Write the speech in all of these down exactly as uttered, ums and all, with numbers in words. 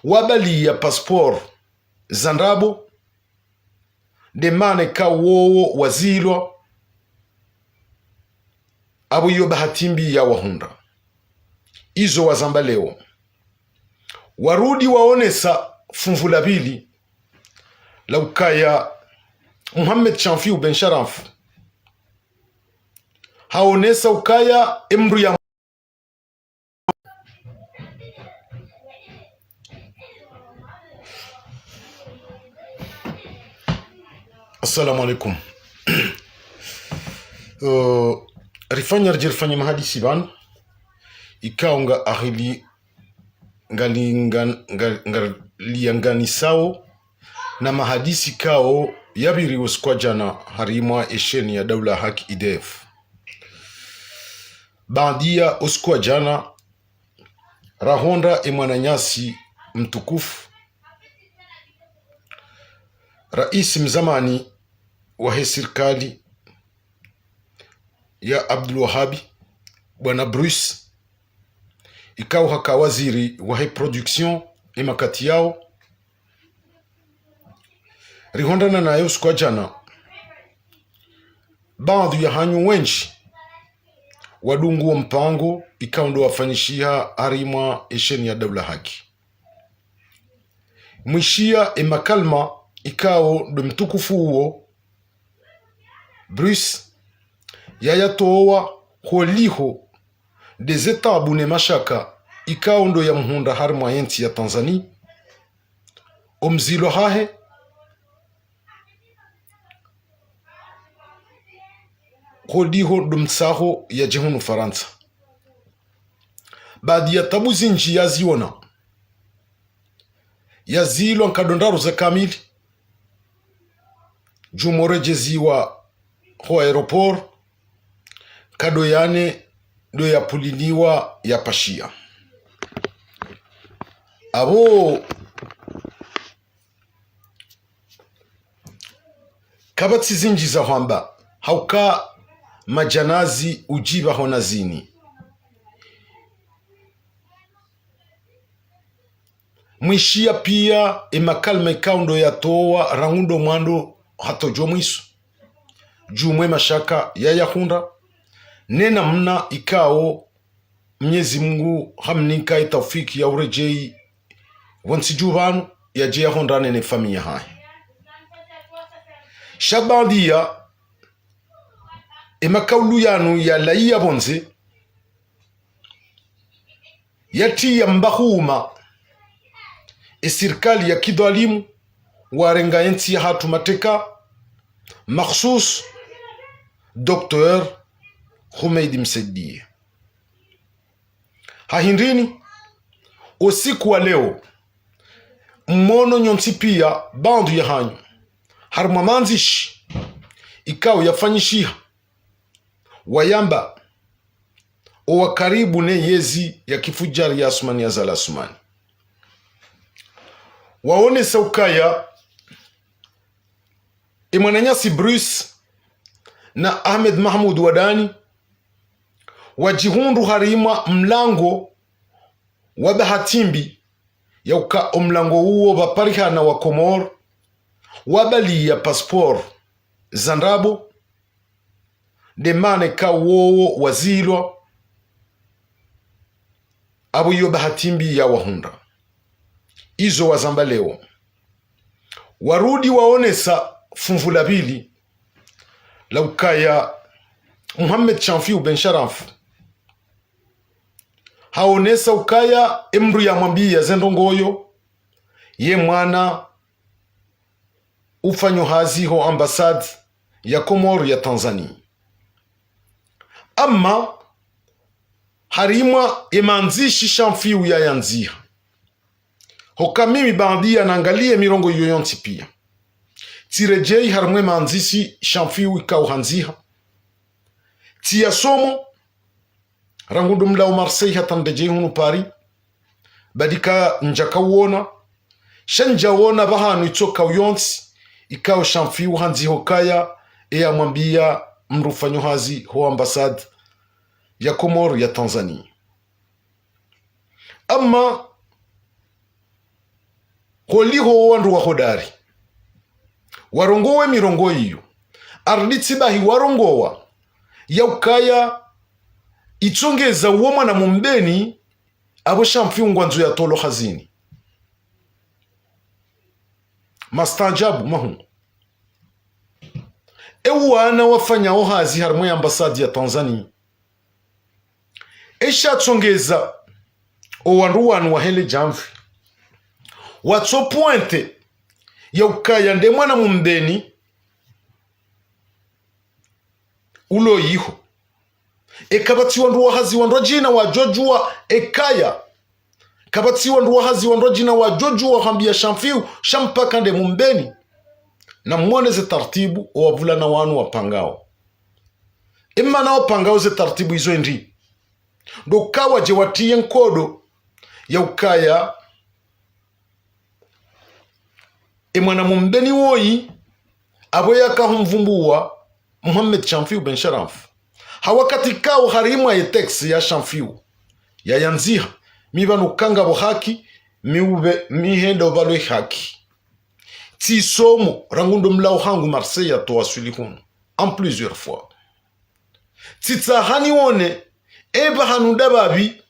Wabaliya passeport za ndrabo, nde mana ikao wowo wazilwa, apvo iyo bahati mbi yawahundra. Izo wazamba leo. Warudi waonesa funvu la pvili, la ukaya Mohamed Chanfiou Ben Sharaf, haonesa ukaya emdru ya Assalamu alaikum. Euh, rifanya ridje rifanye mahadisi pvanu, ikao nga ahili ngali, nga, nga, ngaliyanganisao na mahadisi ikao yapviri usiku wa jana harimwa esheni ya Daula Haki I D F. Baanda ya usiku wa jana, rahundra emwananyasi mtukufu, raisi mzamani wahe sirikali ya Abdul Wahabi, bwana Bruce, ikao haka waziri wahe production emakati yao. Rihundrana naye usiku wa jana, baadhwi ya hanyu wendji wadungu wo mpango ikao ndo wafanyishiha harimwa esheni ya Daula Haki. Mwishiya emakalima ikao ndo mtukufu uwo Bruce yayatowa holiho ndeze taabu ne mashaka ikao ndo yamhundra harimwa yentsi ya Tanzania, omzilo hahe, holiho ndo mtsaho yadje hunu Farantsa. Baadhwi ya taabu zindji yaziona, yazilwa nkado ndraru za kamili, djumwa uredjeziwa ho aéroport, nkado ya nne ndo yapvuliliwa yapashiya. Apvo kapvatsi zindji za hwamba, hauka madjanazi udjipva ho nazini. Mwishiya piya emakalima ikao ndo yatowa rangu ndo mwando hata udjo mwiso, djumwa emashaka yayahundra, ne namna ikao Mnyezi Mungu hamnika etaufiki ya uredjeyi pvontsi dju pvanu, yadje yahundrane ne famiyi yahahe. Sha baadhwi ya emakaulu yanu yalawiya pvondze, yatiya mbahuuma esirikali ya kidhwalimu warenga entsi yahatru mateka, makhsus Docteur Houmeid Msaidié. Ha hindrini, usiku wa leo, mmono nyontsi piya baadhwi ya hanyu harimwa mandzishi ikao yafanyishiha, wayamba owa karibu ne yezi ya kifudjari ya Assoumani Azali Assoumani, waonesa ukaya emwananyasi Bruce na Ahmed Mahmoud Wadani wadjihundru harimwa mlango wa bahati mbi, yauka omlango uwo pvaparihana wa Komori wabaliya passeport za ndrabo, nde mana ikao wowo wazilwa, apvo iyo bahati mbi yawahundra. Izo wazamba leo. Warudi waonesa funvu la pvili, la ukaya Mohamed Chanfiou Ben Sharaf haonesa ukaya emdru yamwambiya ze ndrongoo, ye mwana ufanyao hazi ho ambassade ya Komori ya Tanzania. Amma harimwa emandzishi Chanfiou yayandziha, hoka mimi baadhwi ya nangaliye mirongoo iyo yontsi piya, tsiredjeyi harimwa emandzishi Chanfiou ikao handziha, tsiyasomo, rangu ndo mlawo Marseille hata ndedjeyi hunu Paris, badi ka ndjaka uona, sha ndjaona pvahanu itsoka uyontsi, ikao Chanfiou handziha ukaya eyamwambiya mdru ufanyao hazi ho ambassade ya Komori ya Tanzania. Amma Koliho wo wandru wa hodari warongowe mirongo iyo, aruditsi bahi warongowa ya ukaya itsongeza uwo mwana Mumbeni, apvo Shamfiu ngwandzo yatolwe hazini. Mastaajabu mahuu. E wana wafanyao hazi harimwa ye ambassade ya Tanzanie, esha tsongeza o wandru wanu wahe le jamvi, watso pointer ya ukaya nde mwana Mumbeni ulo iho. E kapvatsi wandru wa hazi wandru wadjina wadjodjuwa e kaya. Kapvatsi wandru wa hazi wandru wadjina wadjodjuwa hwambiya Shamfiu, sha mpaka nde Mumbeni. Namwone ze taratibu o wavulana wanu wapangao. E mana wapangao ze taratibu izo ndi ndo uka wadje watiye nkodo ya ukaya e mwana Mumbeni woyi, apvo yaka humvumbuwa Mohamed Shamfiu Ben Sharaf. Ha wakati kao harimwa ye texte ya Shamfiu yayandziha, mi pvanu kangapvo haki, mi upve, mi henda upvalwe haki. Tsisomo, rangu ndo mlawo hangu Marseille yatowaswili hunu en plusieurs fois. Tsitsaha niwone, e pvahanu ndapvapvi,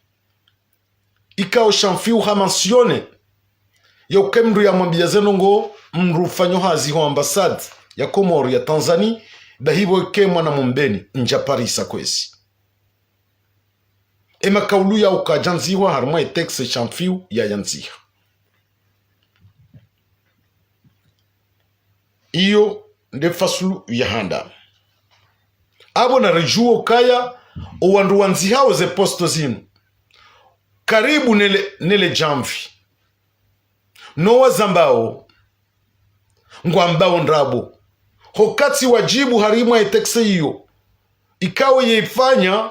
ikao Shamfiu ha mentionner ya uka mndru yamwambiya ze ndrongoo, mndru ufanyo hazi ho ambassade ya Komori ya Tanzanie, ndahipvo ike mwana Mumbeni, ndja parisa kwezi. E makaulu ya uka djandzihwa harimwa e texte Shamfiu yayandziha. Iyo nde fasulu ya handa. Apvo naridjuwe ukaya o wandru wandzihao ze poste zinu karibu nele, nele jamvi, no wazambao, ngwambao ndrabo. Hokatsi wadjibu harimwa ye texte iyo, ikao ye ifanya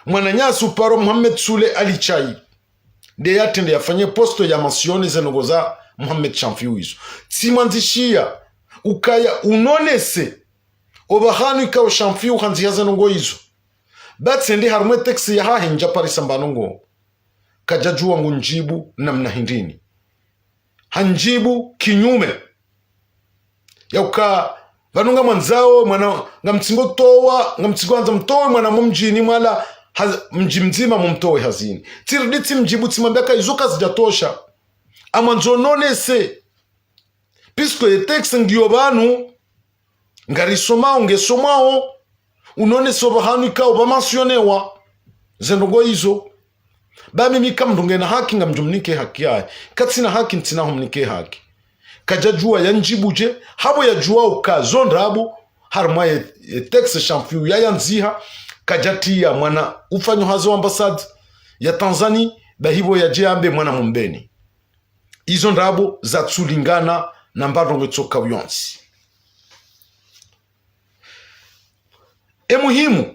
mwananyasi uparwa Mohamed Sule Ali Chai, nde yatrende yafanye poste ya mentionner ze ndrongoo za Mohamed Shamfiu izo. Tsimwandzishiya ukaya unonese o pvahanu ikao Shamfiu handziha ze ndrongoo izo. Ba tsende harimwa e texte yahahe ndja parisa mbano ngo. Kadjadjuwa ngu ndjibu namna hindrini. Handjibu kinyume. Ya uka, pvanu ngamwandzao, mwana, ngamtsingo towa, ngamtsingo andza mtowe, mwana mo mdjini mwala, ha, mdji mdzima mumtowe hazini. Tsirudi tsimdjibu tsimwambiya ka izo kazidjatosha. Amwandzo nonese. Puisque ye texte ngiyo pvanu, ngarisomao, ngesomwao, unonese o pvahanu ikao pvamentionnewa ze ndrongoo izo. Ba mimi ka mndru ngena haki ngamdjo mnike haki yahe. Katsina haki ntsina humnike haki. Kadjadjuwa yandjibu dje, hapvo yadjuwa uka zo ndrabo, harimwa ye, ye texte Shamfiu yayandziha, kadjatiya mwana ufanyo hazi ho ambassade ya Tanzanie, ndahipvo yadje yambe mwana Mumbeni. Izo ndrabo zatsulingana na mbandrongo itsoka uyontsi. E muhimu,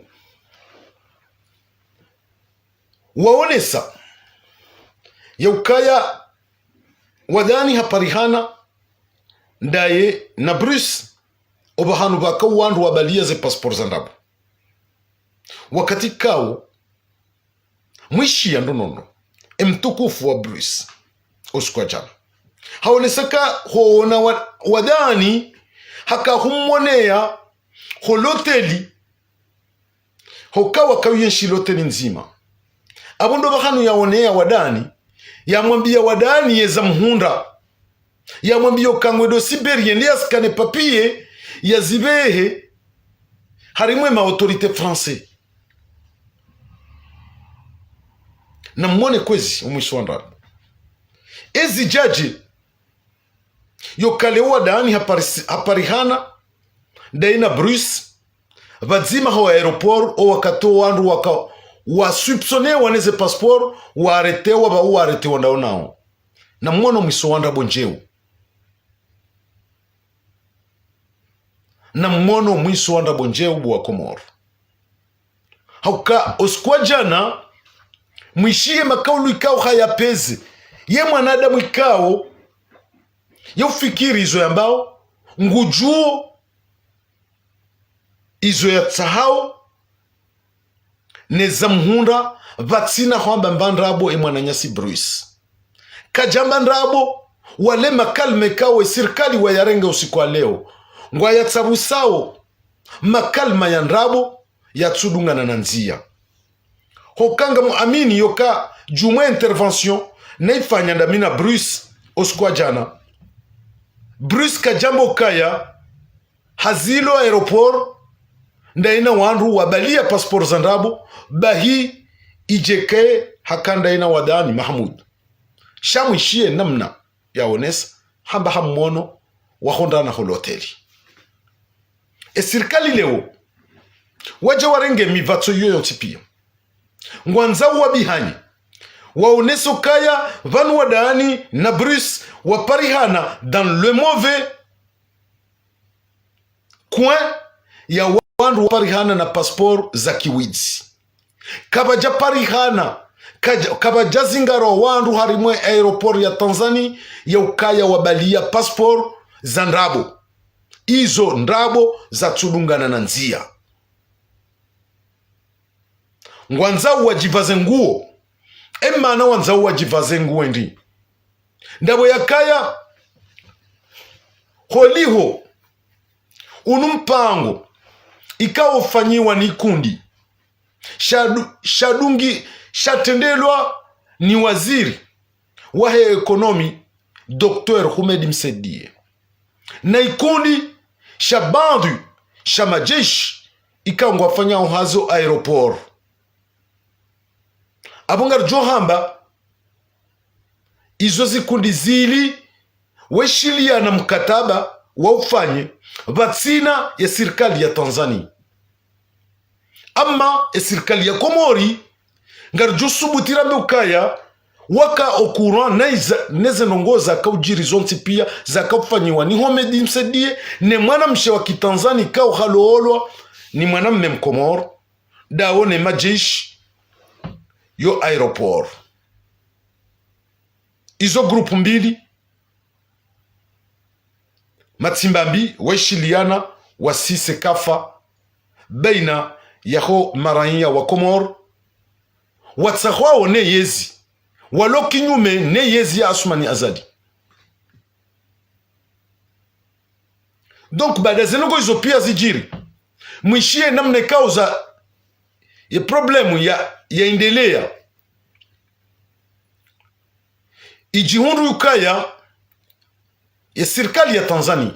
waonesa ya ukaya Wadhwani haparihana ndaye na Bruce, opvahanu pvaka wandru wabaliya ze pasiporo za ndrabo. Wakati kao, mwishiya ndo nono, e mtukufu wa Bruce, usiku wa jana, haonesa ka hoona wa, Wadhwani, haka humoneya ho loteli, hoka waka uyenshi loteli ndzima. Apvo ndo pvahanu yaoneya Wadhwani, yamwambiya Wadhwani yeza mhundra. Yamwambiya uka ngwendo Sibérie yende yasikane papier, yazipvehe harimwa e ma autorité français. Namwone kwezi, omwiso wa ndrabo. Ezi djadje, yoka leo Wadhwani haparisi, haparihana ndaye na Bruce, pvadzima ho aéroport, o wakati o wandru waka wasoupçonnewa neze pasiporo, waaretewa, pvao waaretewa ndawo nawo. Namwone omwiso wa ndrabo ndjeu. Namwone omwiso wa ndrabo ndjeu bo wa Komoro. Hauka, usiku wa jana, mwishiye makaulu ikao hayapvezi ye mwanadamu ikao, yaufikiri izo yambao, ngudjuo izo yatsahao, neza mhundra, pvatsina hwamba mba ndrabo e mwananyasi Bruce. Kadjamba ndrabo, Wale makalima ikao ye sirikali wayarenge usiku wa leo, ngwayatsapvusao makalima ya ndrabo yatsudungana na ndzia. Hoka ngamuamini yoka djumwa intervention nayifanya ndami na Bruce usiku wa djana, Bruce kadjamba ukaya hazilo aéroport ndayina wandru wabalia passeport za ndrabo, bahi idjeke haka ndayina wandani Mahamudu. Sha mwishiye namna yaonesa, hamba hamono wahondana ho loteli. Ye sirikali leo, wadja warenge mipvatso iyo yontsi pia. Ngwandzao wabihanye, waonese ukaya pvanu wandani na Bruce waparihana dans le mauvais coin ya wandru waparihana na passeport za kiwidzi. Kapvadja parihana, kadja-, kapvadja zingarwa wandru harimwa ye aéroport ya Tanzanie ya ukaya wabalia passeport za ndrabo. Izo ndrabo zatsudungana na ndzia. Ngwandzao wadjipvaze nguo. Ye mana wandzao wadjipvaze nguo ndi, ndapvo yakaya holiho unu mpango ikao ufanyiwa ni kundi shadu-, shadungi-, shatrendelwa ni waziri wahe économie, Docteur Houmed Msaidié, na ikundi sha baadhwi sha madjeshi ikao ngwafanyao hazi ho aéroport. Apvo ngaridjo hamba izo zikundi zili weshiliana mkataba wa ufanye pvatsina ye sirikali ya Tanzanie. Ama ye sirikali ya Komori, ngaridjo subutu rambe ukaya waka au courant na iza, neze ndrongoo zaka udjiri zontsi pia, zaka ufanyiwa ni Houmed Msaidié, ne mwanamshe wa kitanzani kao haloolwa ni mwanamme mkomori, ndawo ne madjeshi yo aéroport. Izo groupe mbili, matsimba mbi weshiliana wasise kafa baina yaho maraiya wa Komori, watsahwao ne yezi, walo kinyume ne yezi ya Assoumani Azali. Donc, baada ze ndrongoo izo pia zidjiri, mwishiye namna ikao za, ye problème ya, yaendelea. Idjihundru ukaya ye sirikali ya Tanzanie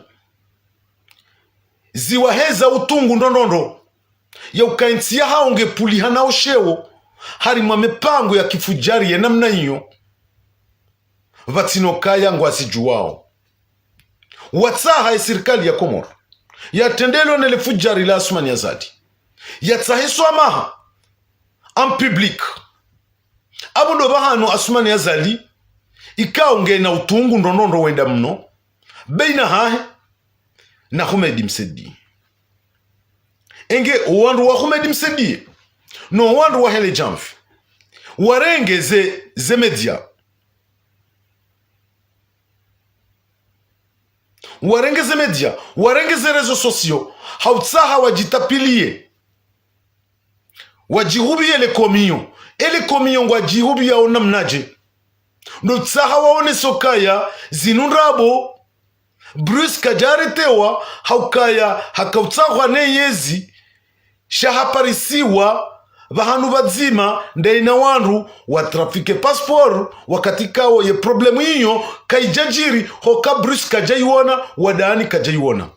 ziwaheza utungu ndrondrondro ya ukaya ntsi yahao nge pvulihana osheo harimwa mipango ya kifudjari ye namna iyo, pvatsina ukaya ngwazidjuwao. Watsaha ye sirikali ya Komori yatrendelwe ne le fudjari la Assoumani Azali, yatsahe swamaha en public. Apvo ndo pvahanu Assoumani Azali ikao ngena utungu ndrondrondro wenda mno baina hahe na Houmed Msaidié. Enge owandru wa Houmed Msaidié no wandru wahe le djamvi warenge ze, ze média, warenge ze média, warenge ze réseaux sociaux, ha utsaha wadjitapviliye, wadjihupviye le komiyo. Ele komiyo ngwadjihupviyao namnadje? Ndo utsaha waonese ukaya zinu ndrabo, Bruce kadja aretewa ha ukaya haka utsahwa ne yezi, sha haparisiwa pvahanu pvadzima ndaye na wandru watrafique passeport, wakati kao ye problème iyo kaidjadjiri, hoka Bruce kadjaiwona, wandani kadjaiwona.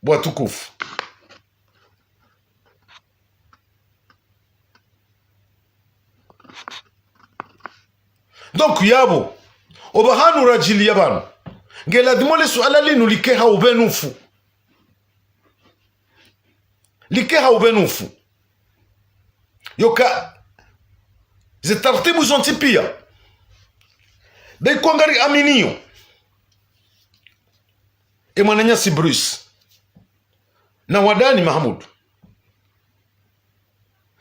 Bo watukufu. Donc, yapvo, opvahanu radjiliya pvanu, nge ladhimu le suala linu like ha upvenufu. Like ha upvenufu. Yoka, ze taratibu zontsi pia, be ikao ngariaminiyo, e mwananyasi Bruce na wandani Mahamudu,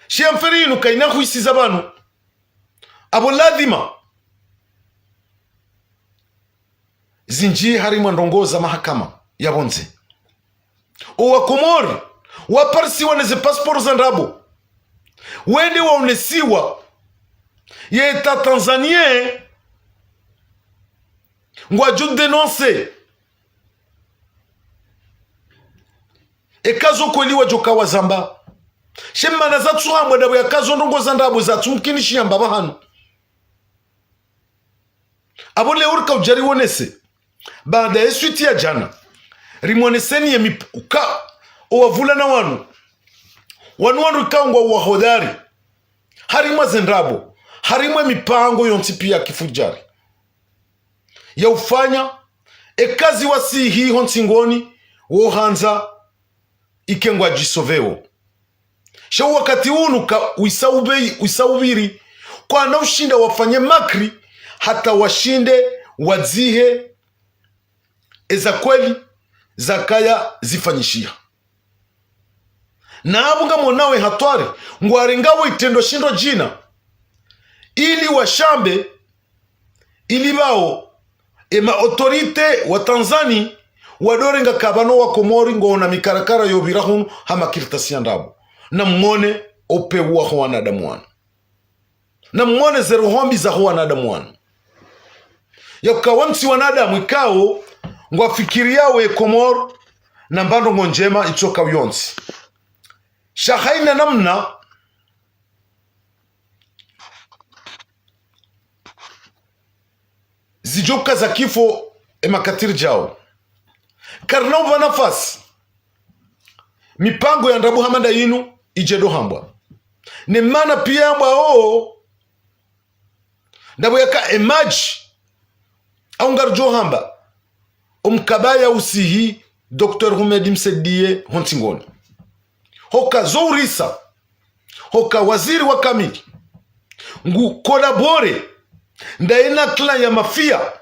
shiya mferi inu kaina hwisiza pvanu. Apvo ladhima zindji harimwa ndrongoo za mahakama ya pvondze. Owakomori waparisiwa ne ze passeport za ndrabo, wende waonesiwa Ye État tanzanien ngwadjo dénoncer. Eka zo kweli wadjo ka wazamba. She mana zatsuhambwa ndapvo yaka zo ndrongo za ndrabo zatsumkinishiha mba pvahanu. Apvo leo rika udja riwonese. Baada ye suite ya djana, rimwoneseni ye mip-, uka, owavulana wanu. Wanu wanu rika ngwa wahodari. Harimwa ze ndrabo, harimwa ye mipango yontsi piya kifudjari. Ya ufanya, eka ziwaswihi ho ntsingoni, wo handza, ike ngwadjisoveo. Sha wakati unu ka wisa ube-, wisa ubiri, kwana ushinda wafanye makri, hata washinde wadzihe eza kweli zakaya zifanyishiha. Na apvo ngamonao ye hatwari, ngwarengawo itrendo shindro djina, ili washambe, ili pvao, ema autorité wa Tanzanie, wadorenga ka pvanu wa Komori ngwaona mikarakara yo pvira hunu ha makartasi ya ndrabo. Na mwone upvewu waho wanadamu wanu. Na mwone ze roho mbi zaho wanadamu wanu. Yaka wantsi wanadamu ikao, ngwafikiriyawo ye Komori, na mba ndrongo ndjema itsoka uyontsi. Sha haina namna, zidjoka za kifo emakatiri djao. Karina upva nafasi mipango ya ndrabo hama nda yinu idje ndo hambwa. Ne mana piya yambwa o, ndapvo yaka emadji, au ngaridjo hamba, omkabaya uswihi Docteur Houmed Msaidié ho ntsingoni. Hoka zo urisa, hoka waziri wa kamili ngu collaborer ndaye na clan ya mafia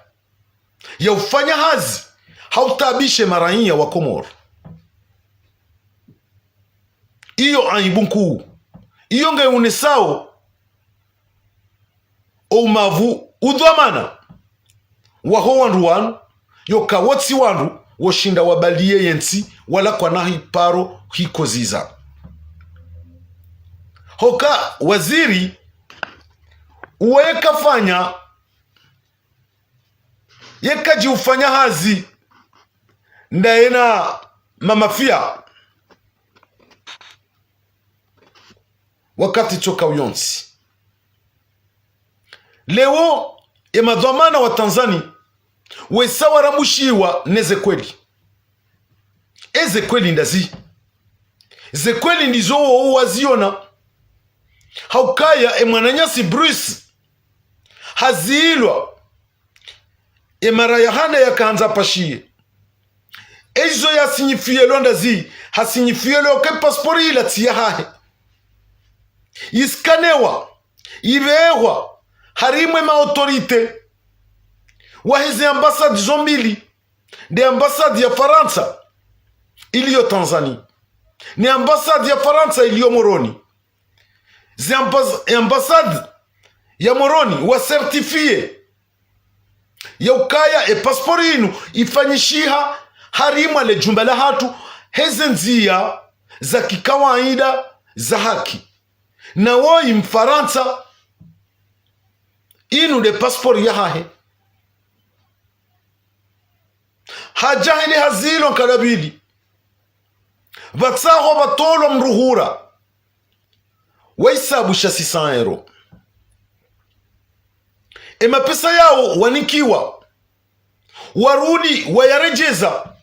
ya ufanya hazi ha utaabishe maraiya wa Komori. Iyo aibu nkuu. Iyo nge unesao o umavu udhwamana waho wandru wanu, yoka wotsi wandru woshinda wabaliye yentsi wala kwana hiparo hikoziza. Hoka waziri uwo yeka fanya, yeka dji ufanya hazi ndaye na mamafia. Wakati tsoka uyontsi. Leo, emadhwamana wa Tanzanie, wesa warambushiwa ne ze kweli. Eze kweli ndazi. Ze kweli ndizo wowo waziona. Haukaya emwananyasi Bruce hazilwa emara ya handa yaka handza apashiye. Eizo ya signifiyelwa ndazi, ha signifiyelwa ke pasipori ila tsi ya hahe. Isikanewa, ibehwa harimwa ema autorité wahe ze ambassade zo mbili, nde ambassade ya Farantsa iliyo Tanzanie, ne ambassade ya Farantsa iliyo Moroni. Ze ambas-, ambassade ya Moroni wa certifié ya ukaya e pasipori inu ifanyishiha harimwa le djumba lahatru, heze ndziya za kikawaida za haki. Na woyi Mfarantsa, inu nde pasipori ya hahe. Hadja hende hazilwa nkado mbili. Pvatsaho pvatolwa mruhura wa isabu sha six cents euros. Emapesa yawo wanikiwa, warudi wayaredjeza,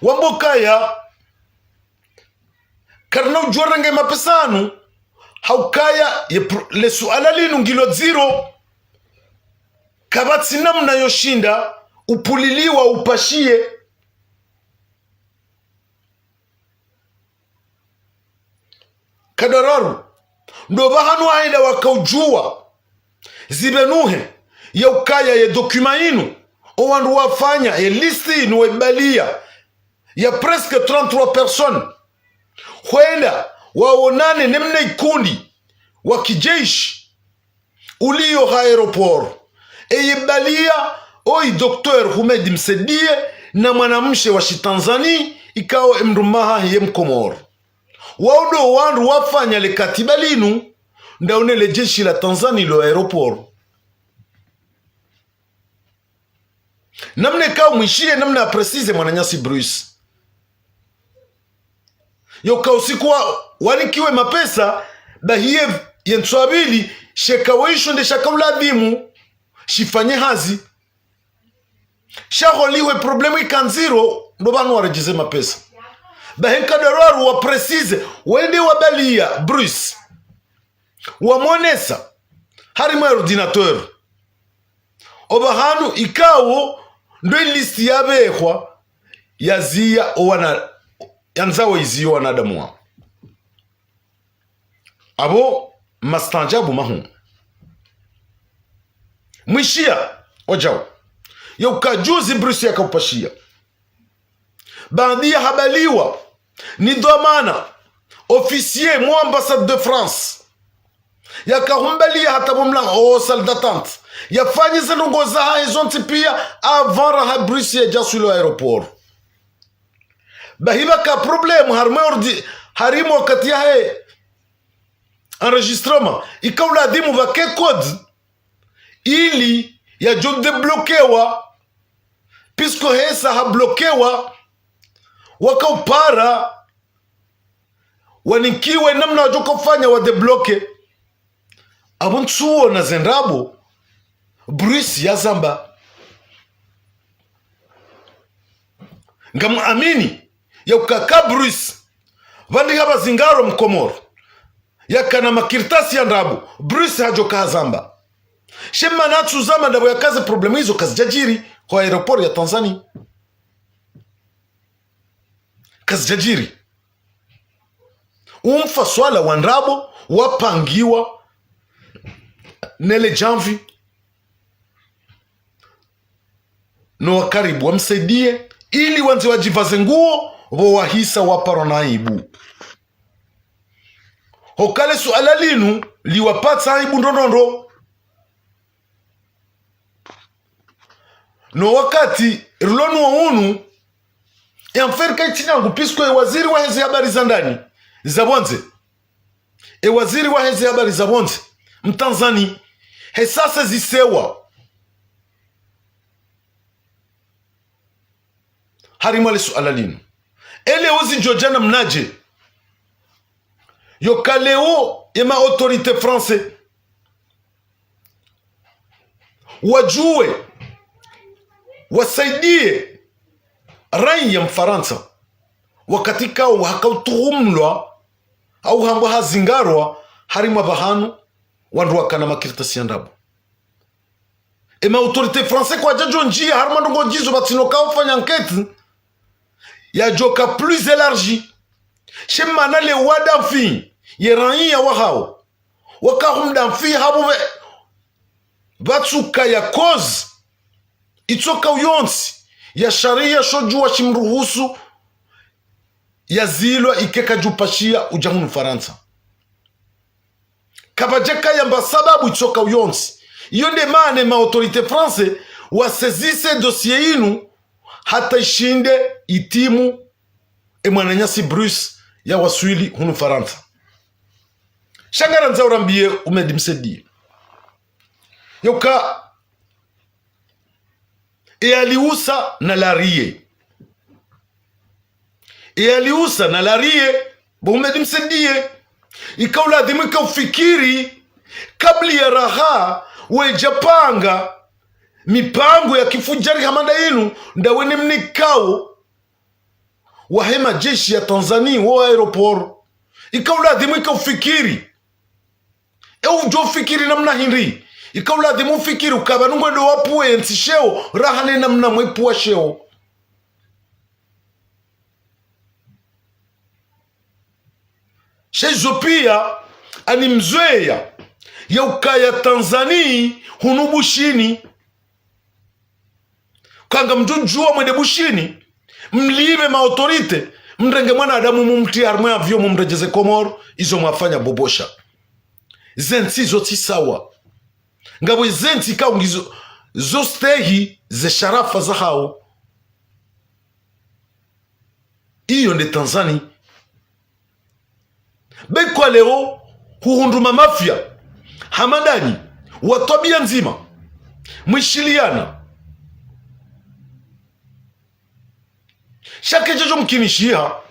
wamba ukaya karina udjo renge mapesa yanu, haukaya ye pr-, le suala linu ngilo dziro, kapvatsi namna yoshinda upvuliliwa upashiye. Kadararu, ndo pvahanu wahenda wakaudjuwa zibenuhe ya ukaya ye document inu, owandru wafanya ye liste inu webaliya ya presque trente-trois personnes, hwenda waonane ne mna ikundi wa kijeshi uliyo ha aéroport. Eye baliya oyi Docteur Houmed Msaidié na mwanamshe wa shitanzani ikao emdrumahahe ye Mkomori. Wao ndo wandru wafanya le katiba linu, ndaone le jeshi la Tanzanie lo aéroport. Namna ikao mwishiye, namna ya préciser mwananyasi Bruce. Yauka usiku wa, wanikiwe mapesa, bahi ye, ye ntsu ya pvili, sheka weisho nde shaka uladhimu shifanye hazi. Shaholihwe problème ika ndziro, ndo pvanu waredjeze mapesa. Bahi nkado ya raru wa préciser, wende wabaliya Bruce. Wamwonesa harimwa ordinateur. Opvahanu ikao ndo liste yabehwa ya ziya owana, yandzao iziye owanadamu wao. Apvo mastaanjabu mahuu. Mwishiya wadjau. Yauka juzi Bruce yakaupashiya. Baanda ya habaliwa ni dhwamana, officier, mwa ambassade de France. Yakahumbaliya hata pvo mlango, o salle d'attente. Yafanye ze ndrongoo zahahe zontsi piya, avant raha Bruce yadja swili aéroport. Bahi pvaka problème, harimwa ordi, harimwa wakati yahe enregistrement. Ika uladhimu pvake code, ili yadjo débloquewa, puisque hesa habloquewa, wakaupara, wanikiwe namna wadjo kofanya wadébloquer. Apvo ntsuona ze ndrabo, Bruce yazamba. Ngamuamini, yauka ka Bruce, pvandri hapva zingaro Mkomoro, yakana makartasi ya ndrabo, Bruce hadjoka hazamba. She mana tsuzamba ndapvo yakaze problème izo kazidjadjiri ho aéroport ya Tanzanie. Kazidjadjiri. Umfaswala wa ndrabo, wapangiwa, nele djamvi. No wakaribu wamsaidiye, ili wandze wadjipvaze nguo, pvo wahisa waparwa na aibu. Hokale suala linu, liwapatsa aibu ndrondrondro. No wakati, rilo nuwo unu, e affaire kaitsi nangu, puisque e waziri waheze habari za ndani, za pvondze. E waziri waheze habari za pvondze, Mtanzani, hesa sezisewa harimwa le suala linu. Ele uzidjodja namnadje? Yauka leo ye ma autorités français wadjuwe, wasaidiye raiya Mfarantsa, wakati kao hakautuhumlwa, au hambwa hazingarwa, harimwa pvahanu, wandru wakana makartasi ya ndrabo. E ma autorités français kwadjadjo ndjiya harimwa ndrongoo djizo, pvatsina uka ufanya enquête yadjoka plus élargie. She mana le wadafi ye raiya wahao, wakahumdafi hapvo pve, pvatsuka ya cause itsoka uyontsi ya sharia shodjuwa shimruhusu yazilwa ike kadjupashiya udja hunu Farantsa. Kapvadjaka yamba sababu itsoka uyontsi. Iyo nde mana e ma autorités français wasaisisse dossier inu hata ishinde itimu e mwananyasi Bruce yawaswili hunu Farantsa. Sha ngarandzao urambiye Houmed Msaidie. Yauka e yaliusa na lariye. E yaliusa na lariye, bo Houmed Msaidie. Ika uladhimu ika ufikiri, kabla ya raha, wedja panga mipango ya kifudjari hama nda inu, nda wene mnikao wahe majeshi ya Tanzanie wo aéroport. Ika uladhimu ika ufikiri. E udjo fikiri namna hindri? Ika uladhimu ufikiri ukaya pvanu ngwendo wapvuwe ye ntsi sheo, raha ne namna mwaipvuwa sheo. Sha izo piya, ani mzweya, ya ukaya Tanzanie, hunu Bushini. Kanga mdjudjuwa mwende Bushini, mlipve ma autorités, mrenge mwanadamu mumtriye harimwa avion mumredjeze Komori, izo mwafanya bobosha. Ze ntsi zo tsi sawa. Ngapvo ze ntsi kaungizo, zo stehi ze sharafa zahao. Iyo nde Tanzanie. Be kwa leo, huhundru ma mafia, Hama ndanyi, wa twabiya ndzima, mwishiliana. Sha kedjadjo mkinishiha.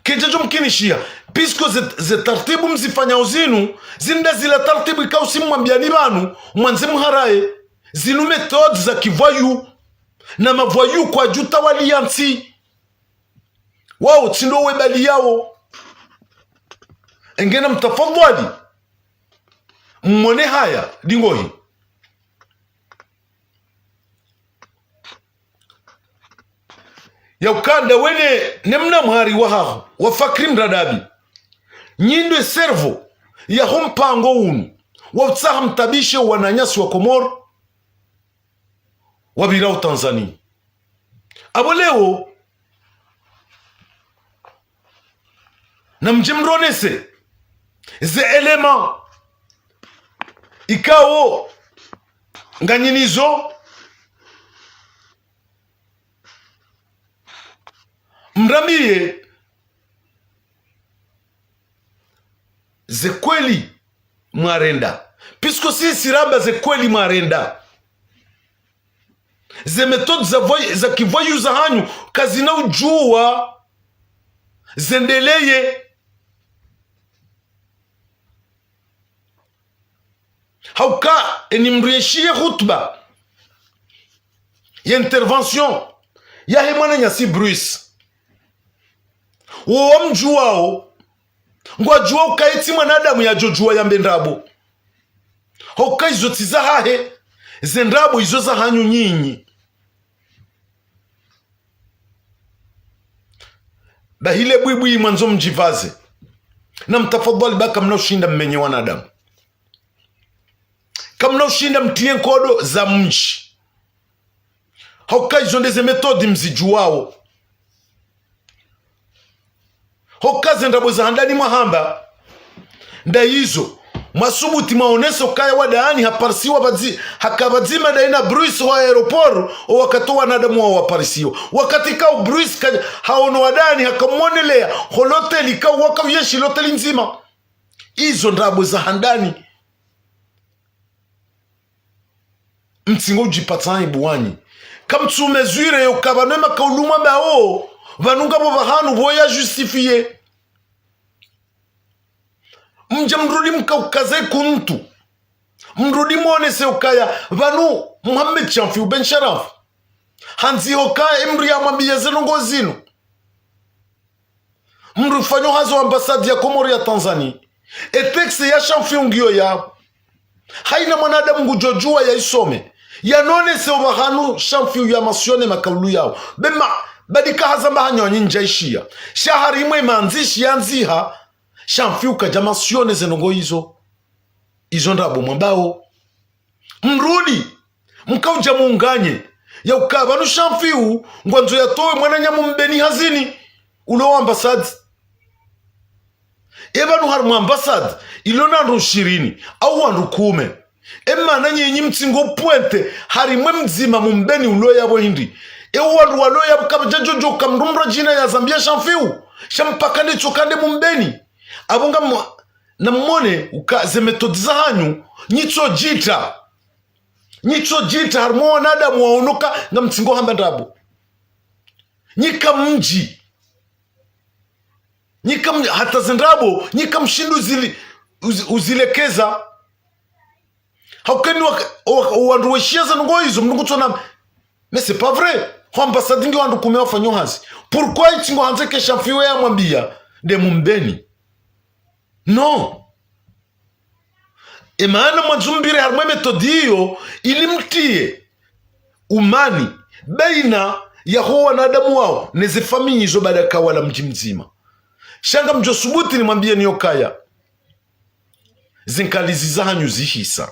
Kedjadjo mkinishiha. Puisque ze, ze tartibu mzifanyao zinu, zinu nda zila tartibu ikao tsi mwambiyani pvanu, mwandze mharaye. Zinu méthode za kivoyou. Na mavoyou kwadjutawaliya ntsi. Wao, tsi ndo webaliyawo. Engena mtafadhwali. Mmone haya, ndingohi. Ya ukaya nda wene ne mna mhari wahaho, wa Fakri Mradabi. Nyi ndo e cerveau yaho mpango unu, wa utsaha mtabishe wananyasi wa Komori, wapvira o Tanzania. Apvo leo, namdje mronese ze éléments ikao nganyi nizo, mrambiye ze kweli mwarenda. Puisque si, si ramba ze kweli mwarenda. Ze méthode za voy-, za kivoyou za hanyu, kazina udjuwa zendeleye. Hauka, eni mrieshiye hutuba ya intervention yahe mwananyasi Bruce. Wo wamdjuwao, ngwadjuwa ukaya tsi mwanadamu yadjodjuwa yambe ndrabo. Hauka izo tsi zahahe, ze ndrabo izo za hanyu nyinyi. Bahi le bwibwi mwandzo mdjipvaze. Na mtafadhwali ba kamna ushinda mmenye wanadamu. Kamna ushinda mtriye nkodo za mdji. Hauka izo nde ze méthode mzidjuwao. Hauka ze ndrabo za handani mwahamba. Nda izo, mwasubuti mwaonese ukaya wandani haparisiwa pvadzi-, haka pvadzima ndayi na Bruce ho aéroport, o wakati wanadamu wao waparisiwa. Wakati kao Bruce ka-, haono wandani haka mwoneleya, ho loteli kao waka uyeshi loteli ndzima. Izo ndrabo za handani. Mtsingo udjipatsa aibu wanyi. Kamtsu mesure yo ka pvanu e makaulu mwambao, pvanu ngapvo pvahanu pvo ya justifié. Mdje mrudi mkaukaze kuntu. Mrudi mwonese ukaya pvanu Mohamed Shamfiu Ben Sharaf handziho ka emri yamwambiya ze ndrongo zinu. Mdru ufanyo hazi ho ambassade ya Komori ya Tanzanie. E texte ya Shamfiu ngiyo yapvo. Haina mwanadamu ngudjodjuwa yaisome. Yanonese opvahanu Shamfiu ya mentionné makaulu yao. Be ma, badika hazamba hanyu wanyi ndjaishiya. Sha harimwa e mandzishi yandziha, Shamfiu kadja mentionné ze ndrongo izo. Izo ndrabo mwambao. Mrudi, mkaudja munganye, ya uka pvanu Shamfiu, ngwandzo yatowe mwananyamu mbeni hazini, ulo ambassade. E pvanu harimwa ambassade, ilo na wandru shirini, au wandru kume. E mana nyenyi mtsingo pointé, harimwa e mdzima mumbeni ulo yapvo hindri. E wandru walo yapvo kapvadjadjodjo ka mdru mradjina ya zambiya Shamfiu, sha mpaka ndetso kande mumbeni. Apvo nga mwa-, na mwone uka ze méthode za hanyu, nyitso djitra. Nyitso djitra, harimwa wanadamu waonoka, nga mtsingo hamba ndrabo. Nyika mdji. Nyika mdji, hata ze ndrabo, nyika mshindu zili, uzi-, uzilekeza. Haukeni wa, wa, wandru weshiya ze ndrongo izo, mdru ngutsona, mais c'est pas vrai. Ho ambassade ngi wandru kume wafanyo hazi. Pourquoi itsingo handze ke Shamfiu yamwambiya, nde mumbeni? Non. E mana mwandzo mbire harimwa e méthode iyo, ili mtriye umani, baina yaho wanadamu wao, ne ze famille zo baada kawala mdji mdzima. Sha ngamdjo subuti nimwambiyeni yo kaya. Ze nkalizi za hanyu zihisa.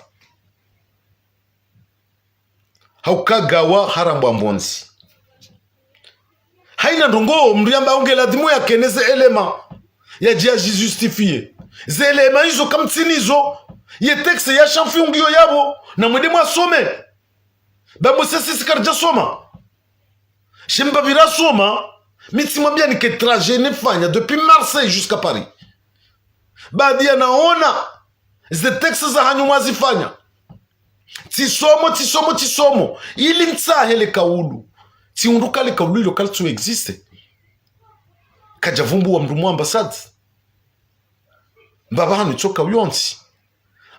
Hauka gawa harambwa mbondzi. Haina ndrongo, mdru yamba unge ladhimu yakene ze éléments. Yadje yajijustifié. Ze éléments izo kamtsinazo. Ye texte ya Shamfiu ngiyo yapvo. Na mwende mwasome. Ba mwe sisi karidjasoma. Sha mba pvira soma. Mi tsimwambiyani ke trajet nefanya depuis Marseille jusqu'à Paris. Baadhi yanaona ze texte zahanyu mwazifanya. Tsisomo, tsisomo, tsisomo. Ili ntsahe le kaulu. Tsihundru ka le kaulu ilo kalitsu existe. Kadjavumbuwa mndru mu ambassade. Mbapvi hanu itsoka uyontsi.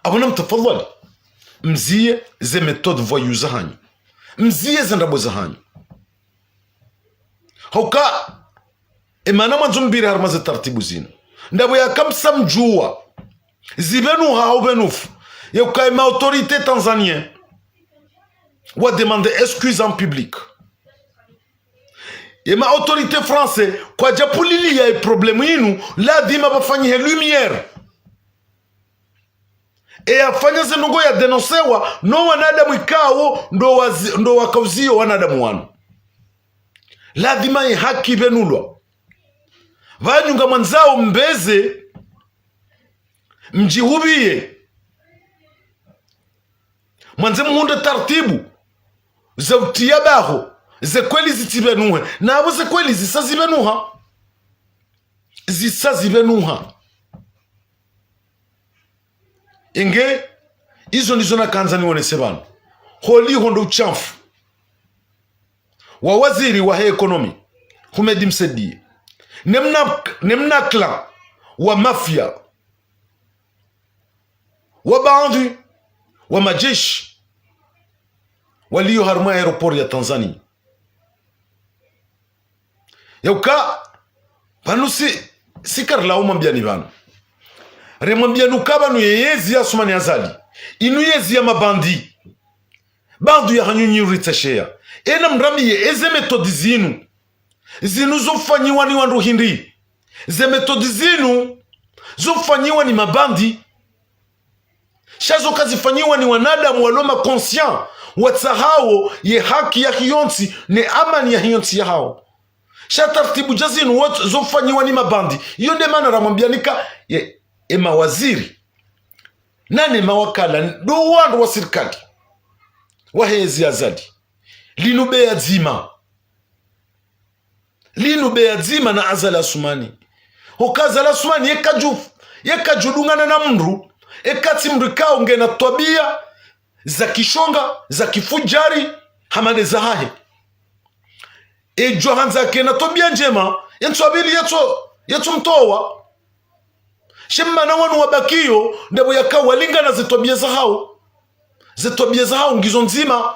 Apvo namtafadhwali. Mziye ze méthode voyou zahanyu. Mziye ze ndrabo zahanyu. Hauka, emana mwandzo mpvire harumwa ze taratibu zinu. Ndrabo yaka msa mdjuwa. Zipvenuha hau pvenufu. Yauka ema autorité tanzanien wa demande excuse en public. Ema autorité français kwadjapvuliliya e problème inu, lazima pvafanyihe lumière. Eyafanya ze ndrongo ya dénoncewa no wanadamu ikao ndo wazi-, ndo wakauziyo wanadamu wanu. Lazima ye haki ipvenulwa. Pvanu ngamwandzao mbeze, mdjihupviye. Mwandze muhundre taratibu za utiya baho, ze kweli zitsipvenuhe. Na apvo ze kweli zisa zipvenuha. Zisa zipvenuha. Inge, izo ndizo nakandza niwonese pvanu. Holiho ndo ushamfu wa waziri wahe économie, Houmed Msaidié. Ne mna-, ne mnakla wa mafia, wa baadhwi wa majeshi waliyo harumwa aéroport ya Tanzanie. Yauka, pvanu si, si karilao mwambiyani pvanu. Remwambiyani uka pvanu ye yezi ya Assoumani Azali. Inu yezi ya mabandi. Baadhwi yahanyu nyi uritsesheya. Ena mrambiye eze méthode zinu. Zinu zofanyiwa ni wandru hindri. Ze méthode zinu zofanyiwa ni mabandi. Sha zo kazifanyiwa ni wanadamu walo ma conscient, watsahao ye haki yahe yontsi, ne amani yahe yontsi yahao. Sha taratibu dja zinu wot-, zofanyiwa ni mabandi. Iyo nde mana ramwambiyani ka, ye, e mawaziri. Nane mawakala, ndo wandru wa sirikali. Wahe yezi ya Azali. Linu beya dzima. Linu beya dzima na Azali Assoumani. Hoka Azali Assoumani ye kadju-, ye kadjudungana na mndru, eka tsi mndru ikao ngena twabiya za kishonga, za kifudjari, hama nde zahahe. Edjo handza kena twabiya ndjema, ye ntsu apvili yetso, yetso mtowa. She mana wanu wabakiyo, ndapvo yaka walingana ze twabiya zahao. Ze twabiya zahao ngizo ndzima.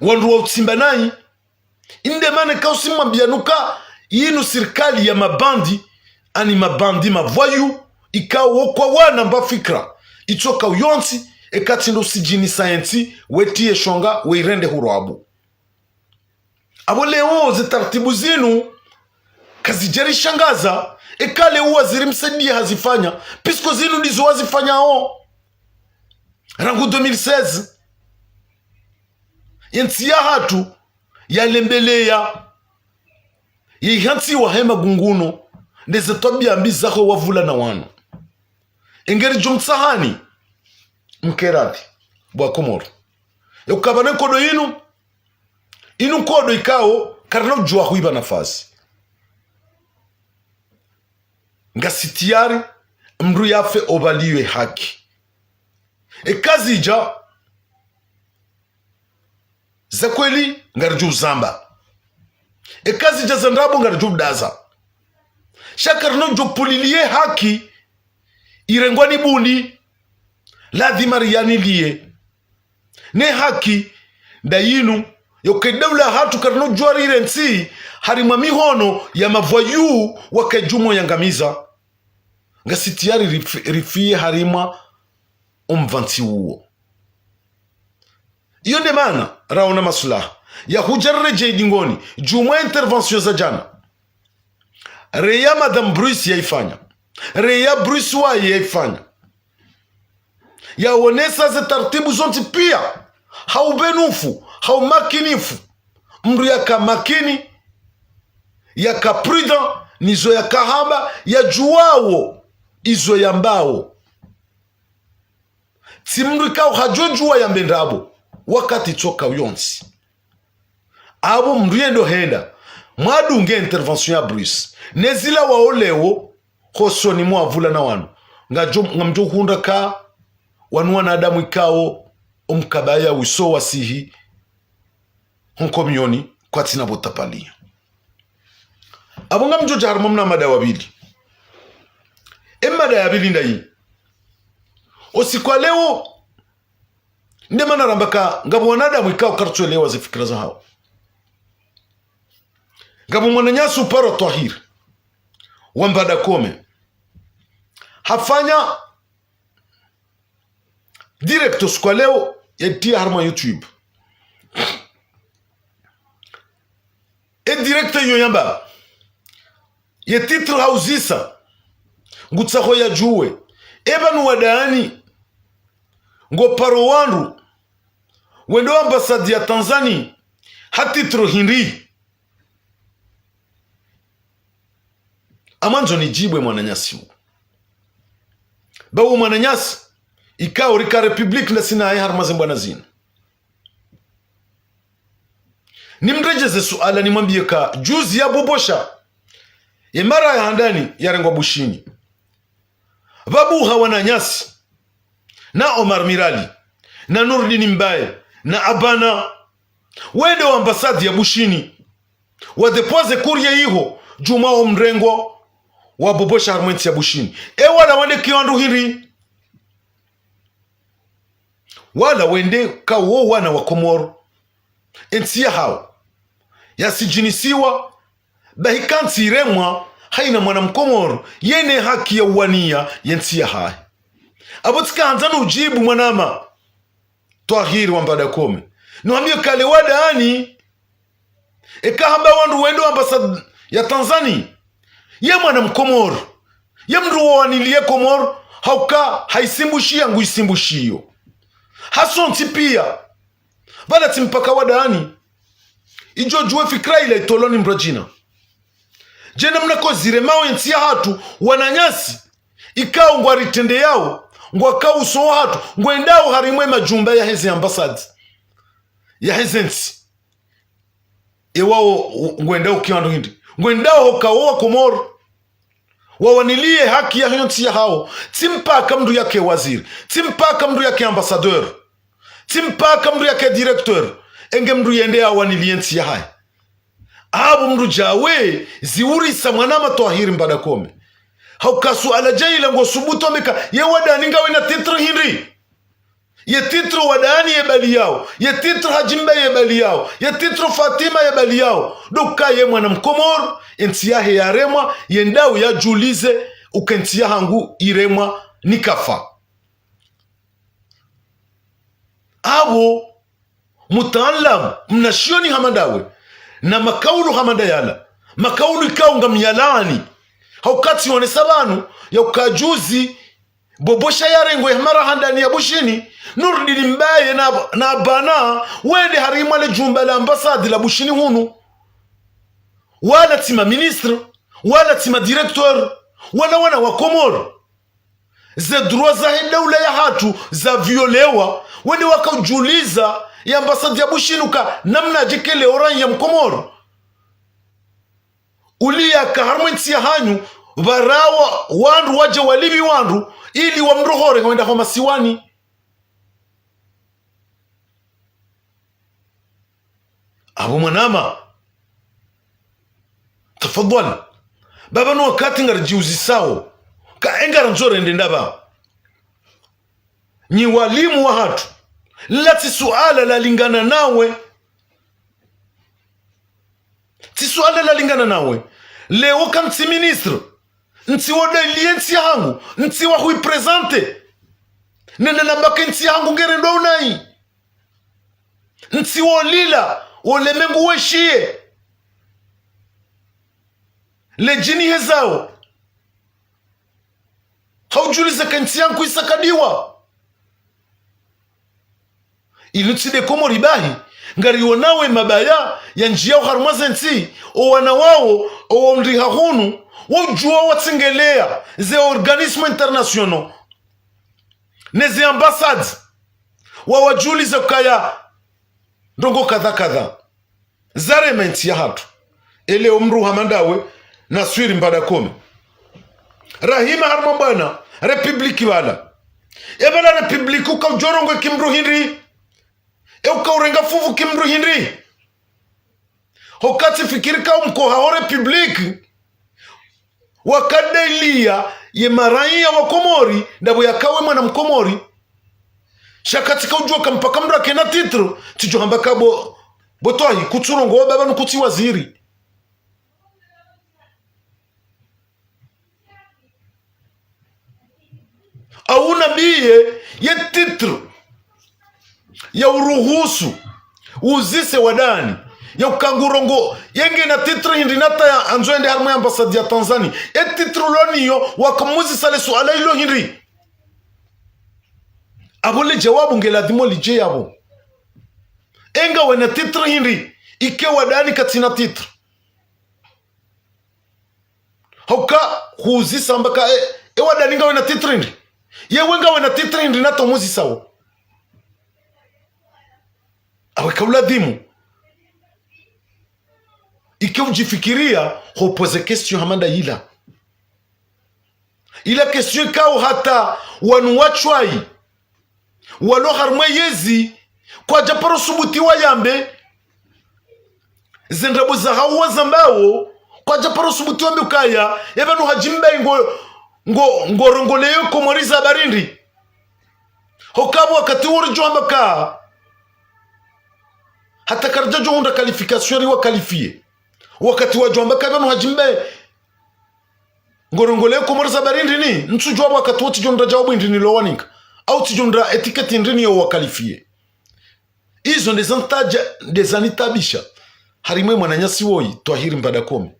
Wandru wa utsimba nayi. Inde mana kausi mwambiyani uka yinu sirikali ya mabandi, ani mabandi mavoyous, ikao wo kwawana mba fikira itsoka uyontsi, eka tsi ndo usidjini sayensi, wetiye shonga, weirende hurwabu. Apvo leo ze taratibu zinu kazidjarishangaza, eka leo waziri Msaidié hazifanya, puisque zinu ndizo wazifanyao rangu deux mille seize. Yentsi yahatru yalembeleya, yehantsiwa he magunguno, ndeze twabiya mbi zaho wavula na wanu. Engeri djumtsahani, mkeradhi, bo wa Komoro. Yauka pvanu nkodo inu, inu nkodo ikao, karina udjuwa huipva nafasi. Ngasi tayari, mndru yafe opvaliwe haki. Eka zidja za kweli, ngaridjo uzamba. Eka zidja za ndrabo, ngaridjo udaza. Sha karina udjo pvuliliye haki, irengwa ni bundi, lazima riyaniliye. Ne haki nda yinu, yauka edaula yahatru karina udjuwa rirentsi harimwa mihono ya mavoyous wakaidjo mo yangamiza. Ngasi tayari rifi-, rifiye harimwa omvantsi uwo. Iyo nde mana raona maslaha ya hudja riredjeyi dingoni, djumwa intervention za djana. Reya Madame Bruce yaifanya. Reya Bruce waye yaifanya. Yaonesa ze taratibu zontsi piya, ha upvenufu, ha umakinifu. Mndru yaka makini, yaka prudent, nizo yakahamba, yadjuwao izo yambao. Tsi mndru ikao hadjodjuwa yambe ndrabo, wakati tsoka uyontsi. Apvo mndru yendo henda, Mwadunge intervention ya Bruce. Ne zila wao leo, hosoni mwa vula na wanu. Ngamdjo, ngamdjo hundra ka, wanu wanadamu ikao, omkabaya wiso wasihi, honko mioni, kwatsina pvo tapaliya. Apvo ngamdjo dja harumwa mna mada wa pvili. E mada ya pvili ndayi. Osiku wa leo, nde mana ramba ka, ngapvo wanadamu ikao kartsuelewa ze fikira zahao. Ngapvo mwananyasi uparwa Twahir, wa Mbadakome. Hafanya direct osiku wa leo, yatiya harumwa YouTube. E direct iyo yamba, ye titre hauzisa, ngutsaho yadjuwe, e pvanu wandani, ngoparo wandru, wende o ambassade ya Tanzanie, ha titre hindri. Amwandzo nidjibu e mwananyasi wu. Ba wo mwananyasi, ikao rika République ndasi naye harumwa ze mbwana zinu. Nimredjeze suala nimwambiye ka juzi ya Bobosha, ye mara ya handani yarengwa Bushini. Pvabuha wananyasi, na Omar Mirali, na Nurdin Mbaye, na Abana, wende o ambassade ya Bushini. Wa déposer courrier iho, djumwa o mrengo wa Bobosha harumwa entsi ya Bushini. E wala wende ki wandru hindri. Wala wende ka wo wana wa Komoro. Entsi yahao. Yasidjinisiwa, bahi ka ntsi iremwa, haina mwana Mkomoro, yene haki ya uwaniya ye ntsi yahahe. Apvo tsika handza nudjibu mwanama Twahir wa Mbadakome. Nuhambiye ka le wandani, eka hamba wandru wende o ambassade ya Tanzanie, ye mwana Mkomoro, ye mndru wawaniliye Komoro, hauka haisimbushiya ngu isimbushiyo. Hasontsi piya, pvala tsi mpaka wandani. Idjo djuwe fikira ila itolwa ni mradjina. Djena mna ko ziremao entsi yahatru, wananyasi, ikao ngwaritrendeyao, ngwakao uso wahatru, ngwendao harimwa e majumba yaheze ambassade, yaheze ntsi. E wao, ngwendao ki wandru hindri. Ngwendao hoka wo wa Komoro. Wawaniliye haki yahe ntsi yahao. Tsi mpaka mndru yake waziri. Tsi mpaka mndru yake ambassadeur. Tsi mpaka mndru yake directeur. Enge mndru yende yawaniliye ntsi yahahe. Apvo mndru djawe, ziurisa mwanama Twahir Mbadakome. Hauka suala djaila ngosubutu wambe ka, ye wandani ngawena titre hindri. Ye titre wandani ye bali yao. Ye titre Hadjimba ye bali yao. Ye titre Fatima ye bali yao. Doka ye mwana Mkomoro, entsi yahe yaremwa, yendao yadjulize, uka entsi yahangu iremwa, nikafa. Apvo, mutaalamu, mnashioni hama ndawe, na makaulu hama ndayala, makaulu ikao ngamyalaani, hauka tsi wonesa pvanu, yauka juzi, Bobosha yarengwe mara handani ya Bushini, Nurdin Mbaye na, na Abana, wende harimwa le jumba la ambassade la Bushini hunu. Wala tsi ma ministre, wala tsi ma directeur, wala wana wa Komoro. Ze droit zahe daula yahatru zaviolewa, wende wakaudjuliza ye ambassade ya Bushini uka namnadje kele orange ya Mkomoro. Uliya ka harumwa entsi yahanyu, pvarawa wandru wadje walipvi wandru, ili wamrohore hwenda ho masiwani. Apvo mwanama. Tafadhwali. Ba pvanu wakati ngaridjiuzisao. Ka engarandzo rende ndapvi. Nyi walimu wahatru. Lila tsi suala lalingana nawe. Tsi suala lalingana nawe. Leo ka ntsi ministre. Ntsi wandaliye ntsi yahangu. Ntsi wahuiprésenter. Nende namba ka entsi yahangu ngerendwa unayi. Ntsi wolila, wolemengu weshiye. Le djini hezao. Haudjuliza ka ntsi yangu isakadiwa. Inu tsi nde Komori bahi, ngarionawo emabaya yandjiyao harumwa ze ntsi, owana wawo, owandru ha hunu, wodjuwa watsengeleya ze organismes internationaux, ne ze ambassades, wawadjuliza ukaya ndrongoo kadha kadha zarema entsi yahatru. Ele omdru hama ndawe, Naswiri Mbadakome. Rahima harumwa bwana, République pvala. Epvala République uka udjorongoa eki mdru hindri. E uka urenga fuvu eki mdru hindri. Hokati fikiri ka umkoha ho République. Wakadeliya ye maraiya wa Komori, ndapvo yakawe mwana Mkomori. Sha katsika udjuwa ka mpaka mdru akena titre, tsidjo hamba ka bo, bo twahi, kutsurongoa baba nu kutsi waziri. Au nambiye ye titre ya uruhusu uzise wandani, ya uka ngurongoa, yengena titre hindri nata ya andzo ende harumwa ye ambassade ya Tanzanie. E titre uloniyo, wakamuzisa le suala ilo hindri. Apvo le djawabu nge ladhimu lidje yapvo. E ngawe na titre hindri, ike wandani katsina titre. Hauka huzisa amba ka, e, e wandani ngawe na titre hindri. Yewe ngawe na titre hindri nata umuzisa wo. Awe ka uladhimu. Ike udjifikiriya, ho poser question hama nda yila. Ila question ikao hata wanu wa Tshwayi walo harumwa yezi, kwadja paro subuti wayambe, ze ndrabo zahao wazambao, kwadja paro subuti wambe ukaya, epvanu hadjimbayi ngo, ngo, ngorongoleyo Komori za barindi. Hokapvo wakati wo ridjo hamba ka, hata karidja djo hundra qualification ri wa qualifier. Wakati wadjo hamba ka epvanu hadjimbayi ngorongoleyo Komori za barindi ni, ntsudjuwa wakati wo tsidjo hundra djawabu hindri nilo wanika. Au tsidjo hundra étiquette hindri niyo wa qualifier. Izo nde zantadja, nde zanitabisha. Harimwa ye mwananyasi woyi, Twahiri Mbadakome.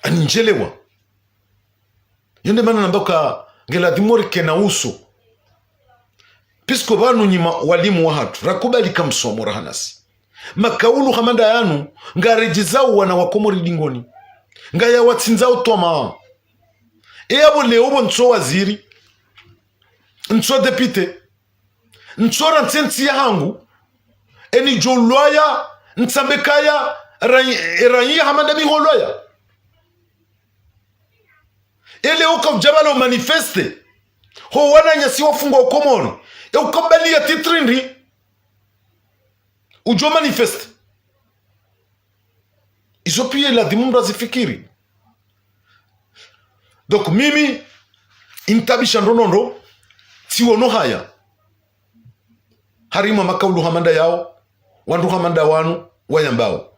Anindjelewa. Yo nde mana namba ka nge ladhimu rikena uso. Puisque pvanu nyi ma walimu wahatru, rakubali ka msomo rahanasi. Makaulu hama nda yanu, ngaredjezao wana wa Komori dingoni. Ngayawatsindzao twamaa. E apvo leo pvo ntso waziri, ntso député, ntso rantsi entsi yahangu, eni djo ulwaya, ntsambe kaya, rai-, e raiya hama nda mi holwaya. Ele uka udja pvala umanifeste, ho wananyasi wafungwa ho Komori, e uka ubaliya titre hindri, udjo manifeste. Izo piya ladhimu mdru azifikiri. Donc mimi, initabisha ndro nondo, tsiwono haya. Harimwa makaulu hama nda yao, wandru hama nda wanu, wayambao.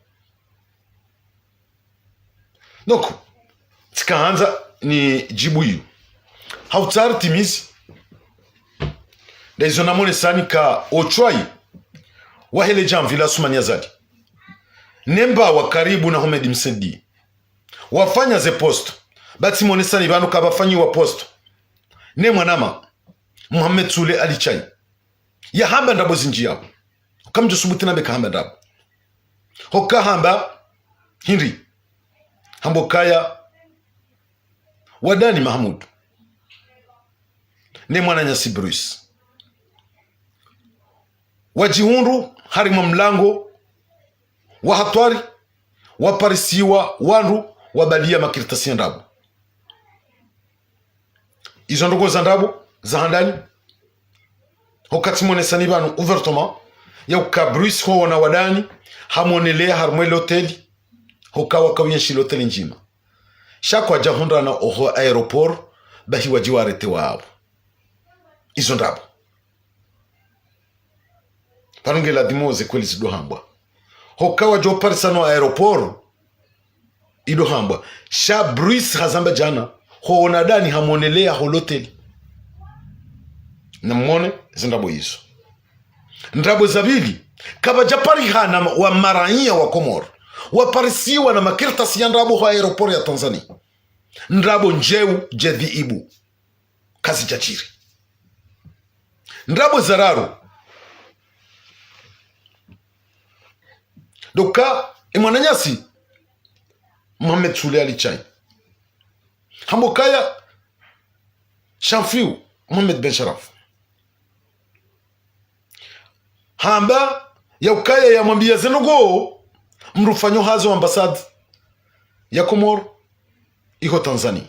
Donc, tsikahandza nidjibu iyo. Hautsari timizi. Nda izo namonesani ka o Tshwayi, wahe le djamvi la Assoumani Azali. Ne mba wa karibu na Houmed Msaidié. Wafanya ze poste. Ba tsimonesani pvanu ka pvafanyiwa poste. Ne mwanama, Mohamed Soulé Ali Tchani. Yahamba ndrabo zindji yapvo. Kamdjo subuti nambe kahamba ndrabo. Hoka hamba hindri. Hamba ukaya wandani Mahamudu ne mwananyasi Bruce wadjihundru harimwa mlango wa hatwari, waparisiwa wandru, wabaliya makaratasi ya ndrabo. Izo ndrongoo za ndrabo za handani. Hoka tsimonesani pvanu ouvertement, ya uka Bruce huona wandani, hamoneleya harumwa le hôtel, hoka wakawiyenshi le hôtel ndjima. Sha kwadja hundrana oho aéroport, bahi wadji warete wapvo. Izo ndrabo. Pvanu nge ladhimu ze kweli zido hambwa. Hoka wadjo parisana aéroport, ido hambwa. Sha Bruce hazamba djana, huona wandani hamoneleya ho le hôtel. Namone, zi ndrabo izo. Ndrabo za pvili, kapvadja parihana wa maraiya wa Komori waparisiwa na makaratasi ya ndrabo ho aéroport ya Tanzanie. Ndrabo ndjeu djedhi ibu. Kazidjadjiri. Ndrabo za raru. Ndoka, e mwananyasi, Mohamed Soulé Ali Tchani. Hamba ukaya, Chanfiu, Mohamed Ben Sharaf. Hamba, ya ukaya yamwambiya ze ndrongoo, Mdru ufanyo hazi wa ambassade ya Komori iho Tanzanie.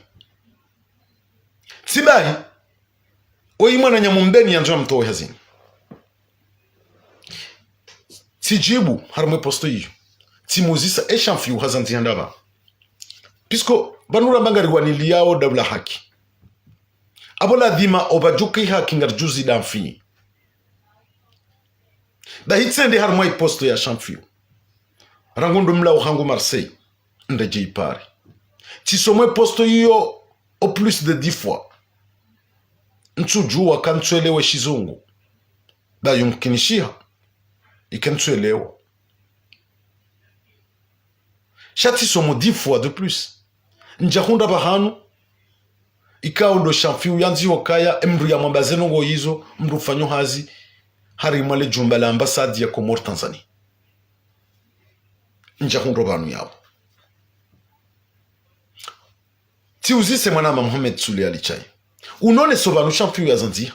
Tsi bahi, oyi mwananya Mumbeni yandzo yamtowe hazini. Tsidjibu harimwa e poste iyo. Tsimuzisa e Shamfiu hazandziha ndapvi. Puisque pvanu ramba ngariwaniliyao daula haki. Apvo ladhima opvadjuka e haki ngaridjuzi damfi. Bahi tsende harimwa e poste ya Shamfiu. Rangu ndo mlawo hangu Marseille, ndedje ipare. Tsisomo e poste iyo au plus de dix fois. Ntsudjuwa ka ntsuelewa e shizungu. Ba yumkinishiha ika ntsuelewa. Sha tsisomo dix fois de plus. Ndjahundra pvahanu, ikao ndo Shamfiu yandziho kaya, e mdru yamwambaze ndrongoo izo, mdru ufanyo hazi harimwa le djumba la ambassade ya Komori Tanzanie. Ndjahundro pvanu yapvo. Tsiuzise mwanama Mohamed Soulé Ali Tchaï. Unoneso pvanu Shamfiu yazandziha.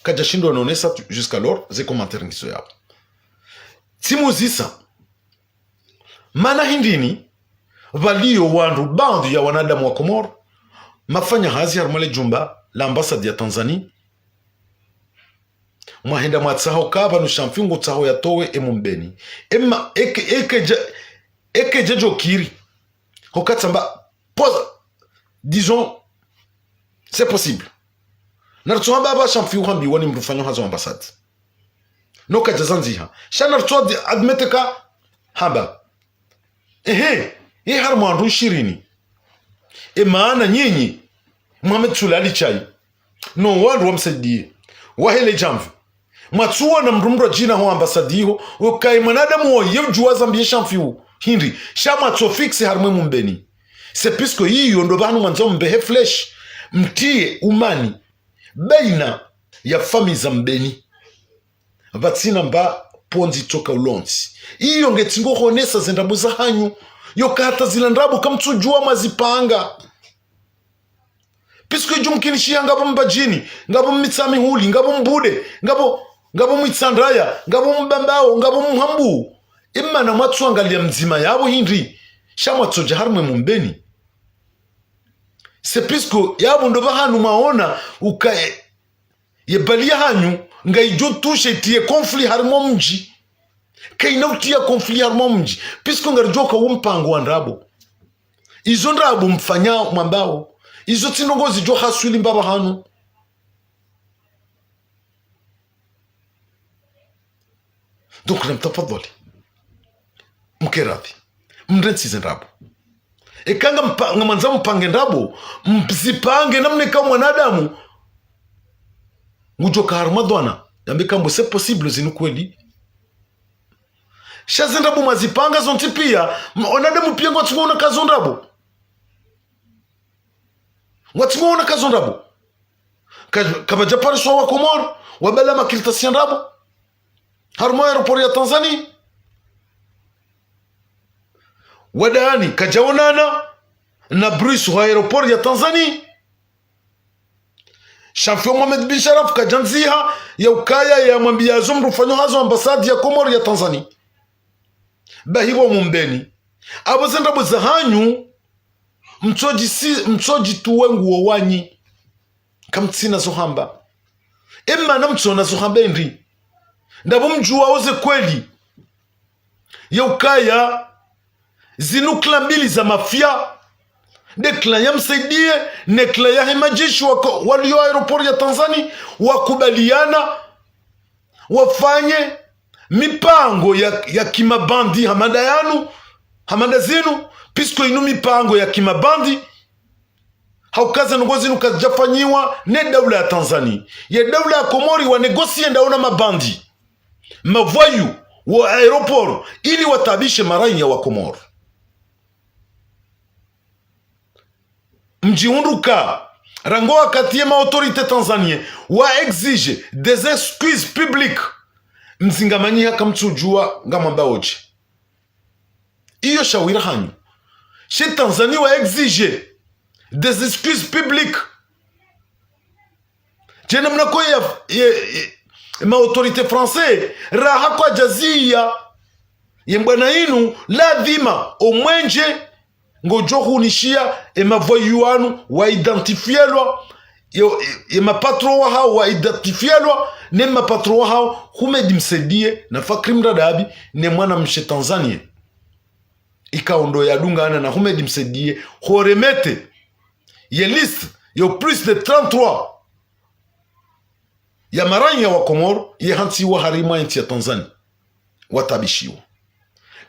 Kadjashindo nonesa tu, jusqu'alors, ze commentaires ngizo yapvo. Tsimuzisa. Mana hindrini, pvaliyo wandru, baadhwi ya wanadamu wa Komori, mafanya hazi harimwa le djumba la ambassade ya Tanzanie. Mwahenda mwatsaho ka pvanu Shamfiu ngutsaho yatowe e Mumbeni. Ema, eke, eke dja, eke dja djokiri. Hoka tsamba, pose, disons, c'est possible. Naritso hamba apva Shamfiu hambiwa ni mdru ufanyo hazi wa ambassade. No kadjazandziha. Sha naritso ad-, admettre ka hamba. Ehe, e harimwa wandru ishirini. E maana nyinyi, Mohamed Soulé Ali Tchaï, no wandru wamsaidiye, wahe le djamvi. Mwatsuwona mdru mdru adjina ho ambassade iho, ukaye mwanadamu wo ye udjuwa zambiye Shamfiu hindri, sha mwatso fixe harimwa e Mumbeni. C'est puisque iyo ndo pvahanu mwandzo mbehe flèche, mtriye umani, baina ya famille za Mbeni. Pvatsina mba pvondzi tsoka ulontsi. Iyo nge tsingo honesa ze ndrabo za hanyu. Yoka hata zila ndrabo kamtsudjuwa mwazipanga. Puisque djumkinishiha ngapvo Mbadjini, ngapvo Mitsamihuli, ngapvo Mbude, ngapvo, ngapvo Mwitsandraya, ngapvo Mbambao, ngapvo Mhambu. Imana mwatsuangaliya mdzima yapvo hindri. Sha mwatsodja harimwa e Mumbeni. C'est puisque yapvo ndo pvahanu mwaona ukaye ye bali ya hanyu, ngayidjo toucher itriye conflit harimwa o mdji. Kayina utriya conflit harimwa o mdji. Puisque ngaridjo ka wo mpango wa ndrabo. Izo ndrabo mfanyao mwambao. Izo tsi ndrongoo zidjo haswili mbapvi hanu. Donc, namtafadhali. Mke radhi. Mrentsi ze ndrabo. Eka ngampa-, ngamwandzo mpange ndrabo, mzipange namna ika mwanadamu ngudjo ka harumwa dhwana. Yambe kamwe c'est possible zinu kweli. Sha ze ndrabo mwazipanga zontsi piya, m-, wanadamu piya ngwatsungo ona ka zo ndrabo. Ngwatsungo ona ka zo ndrabo. Ka-, kapvadja pariswa wa Komori, wabala makartasi ya ndrabo. Harumwa aéroport ya Tanzanie. Wadaani, kadjaonana na Bruce ho aéroport ya Tanzanie. Shamfiu Mohamed bin Sharaf kadjandziha ya ukaya yamwambiya zo mdru ufanyo hazi ambassade ya Komori ya Tanzanie. Bahi pvo Mumbeni. Apvo ze ndrabo za hanyu, mtsodjisi-, mtsodjituwe nguo wanyi. Kamtsina zo hamba. Emana mtsona zo hamba hindri. Ndapvo mdjuwao ze kweli. Ya ukaya zinu clan mbili za mafia. Nde clan ya Msaidie, ne clan yahe madjeshi wako-, waliyo aéroport ya Tanzanie, wakubaliana wafanye mipango ya, ya kimabandi hama nda yanu, hama nda zinu, puisque inu mipango ya kimabandi, hauka ze ndrongoo zinu kazidjafanyiwa ne daula ya Tanzanie. Ye daula ya Komori wa négocier ndawo na mabandi, mavoyous, wo aéroport, ili wataabishe maraiya wa Komori. Mdjihundru ka, rangu wakati ye ma autorités tanzaniens wa exige des excuses publiques, mzingamanyiha kamtsudjuwa ngamwambao dje. Iyo shawira hanyu. She Tanzanie wa exige des excuses publiques. Dje namna ko ya, ye, ye, ma autorités françaises, raha kwadjaziya. Ye mbwana inu, ladhima, omwenje, ngodjo hunishiya, emavoyous wanu, wa identifielwa, ye, ye, ye mapatron wahao, wa identifielwa, ne mapatron wahao, Houmed Msaidié, na Fakri Mradabi, ne mwanamshe Tanzanie. Ikao ndo yadungana na Houmed Msaidié, ho remettre, ye liste, yo plus de trente-trois, ya maranya wa Komoro, ye hantsiwa harimwa entsi ya Tanzanie, watabishiwa.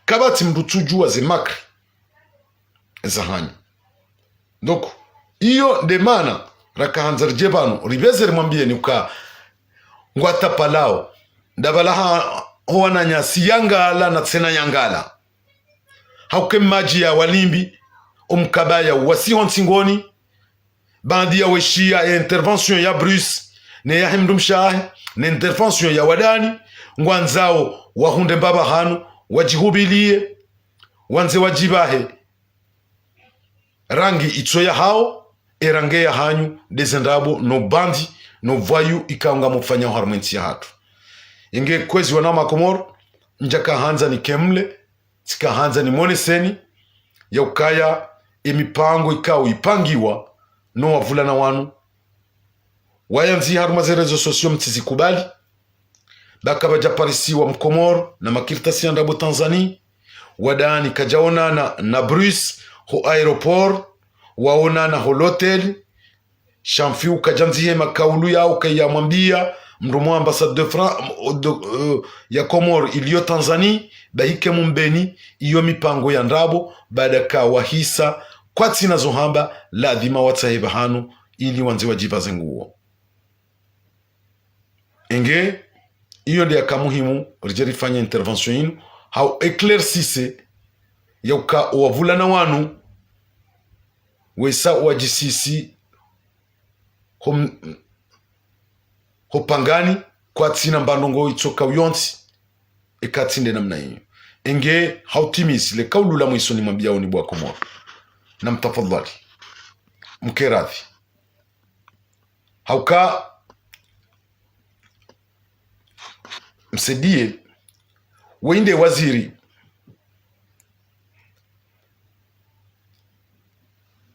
Kapvatsi mndru tsudjuwa ze makri za hanyu. Donc, iyo nde mana rakahandza ridje pvanu, ripveze rimwambiyeni uka ngwatapalao, ndapvala ha, ho wananyasi Yangala na tsena Yangala. Hauka emadji ya walimbi, omkabaya wasiho ntsingoni, baanda ya weshiya e intervention ya Bruce, ne yahe mndru mshe wahe, ne intervention ya wandani, ngwandzao wahundre mbapvi hanu, wadjihubiliye, wandze wadjipvahe rangi itso yahao, e rangi ya hanyu, nde ze ndrabo, no bandi, no voyous, ikao ngamufanyao harumwa entsi yahatru. Inge kwezi wana wa Makomoro, ndjakahandza nikemle, tsikahandza nimoneseni, ya ukaya emipango ikao ipangiwa, no wavulana wanu, wayandzi harumwa ze réseaux sociaux mtsizikubali, ba kapvadjaparisiwa Mkomoro na makartasi ya ndrabo Tanzanie, wandani kadjaonana na Bruce ho aéroport, waonana ho l'hôtel, Shamfiu kadjandzihe makaulu yao kayamwambiya, mndru mwa ambassade de Fran-, de, euh, ya Comores iliyo Tanzanie, bahike mumbeni, iyo mipango ya ndrabo, baanda kawahisa, kwatsina zo hamba, ladhima watsahe pvahanu, ili wandze wadjipvaze nguo. Inge, iyo nde yaka muhimu, ridje rifanye intervention inu, hau éclaircisse, ya uka owavulana wanu, wesa wadjisisi, ho m-, ho pangani, kwatsina mbandrongo itsoka uyontsi, eka tsi nde namna iyo. Inge, hautimizi, le kaulu la mwiso nimwambiyao nyi bo wa Komoro. Namtafadhali. Mkeradhi. Hauka Msaidié, weye nde waziri,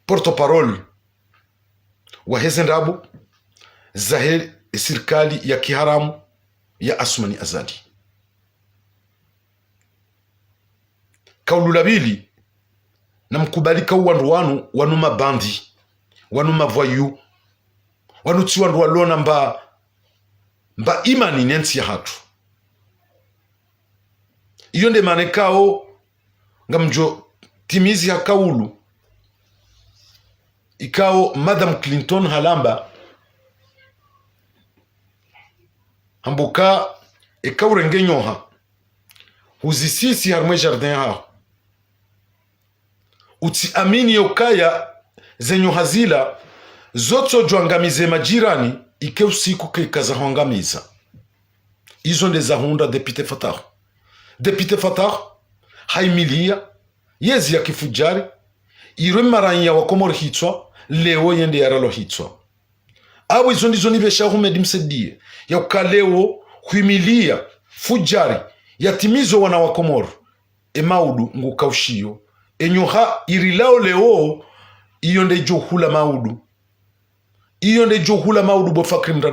porte-parole, wahe ze ndrabo, zahe sirikali ya kiharamu ya Assoumani Azali. Kaulu la pvili, namkubali ka wandru wanu, wanu mabandi, wanu mavoyous, wanu tsi wandru walona mba, mba imani ne ntsi yahatru. Iyo nde mana ikao, ngamdjo timizi ha kaulu, ikao Madame Clinton halamba, hamba uka, eka urenge nyoha, huzisisi harumwa e jardin yaho, utsiamini ya ukaya ze nyoha zila, zotsodjo angamiza e majirani, ike usiku keka zahuangamiza. Izo nde zahundra député Fatah. Député Fatah, haimiliya, yezi ya kifudjari, irwe maranya wa Komori hitswa, leo yende yaralwa hitswa. Apvo izo ndizo nipvesha Houmed Msaidié, ya uka leo, huimiliya, fudjari, yatimizo wana wa Komori. E maudu ngukaushiyo. E nyoha irilao leo, iyo nde idjo hula maudu. Iyo nde idjo hula maudu bo Fakri Mradabi.